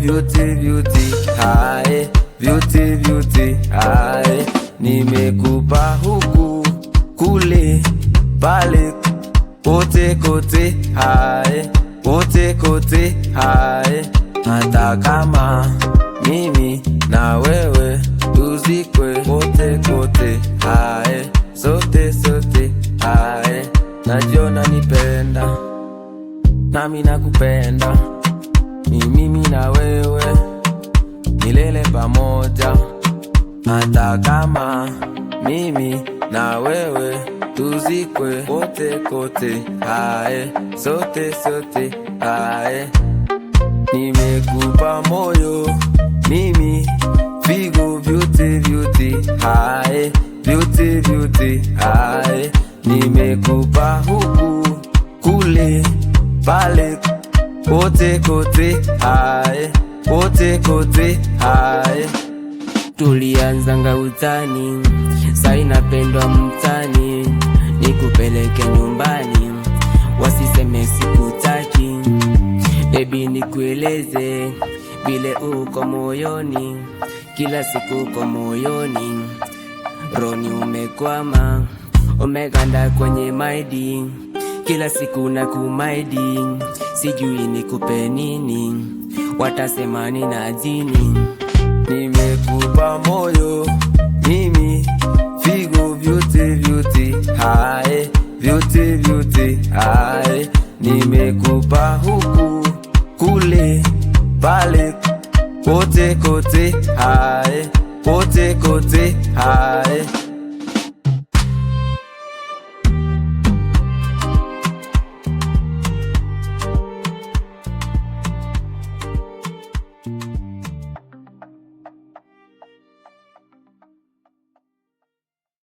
Vyote vyote, hae, vyote vyote, hae. Nimekupa huku kule pale kote kote, hae, kote kote, hae. Hata kama mimi na wewe tuzikwe kote kote, hae, sote sote, hae. Najua unanipenda nami nakupenda, ni mimi na wewe milele pamoja. Hata kama mimi na wewe tuzikwe kote kote, hae, sote sote, hae. Nimekupa moyo mimi, figo vyote vyote, hae, vyote vyote, hae. Nimekupa huku kule pale kote kote, hae, kote kote, hae. Tulianzanga utani, sai napendwa mtani, nikupeleke nyumbani, wasiseme sikutaki. Baby nikueleze vile uko moyoni, kila siku uko moyoni, roni umekwama, umeganda kwenye maidi, kila siku na kumaidi, sijui nikupe nini, watasema nina jini. Nimekupa moyo mimi, figo vyote vyote, hae, vyote vyote, hae. Nimekupa huku kule pale kote kote, hae, kote kote, hae.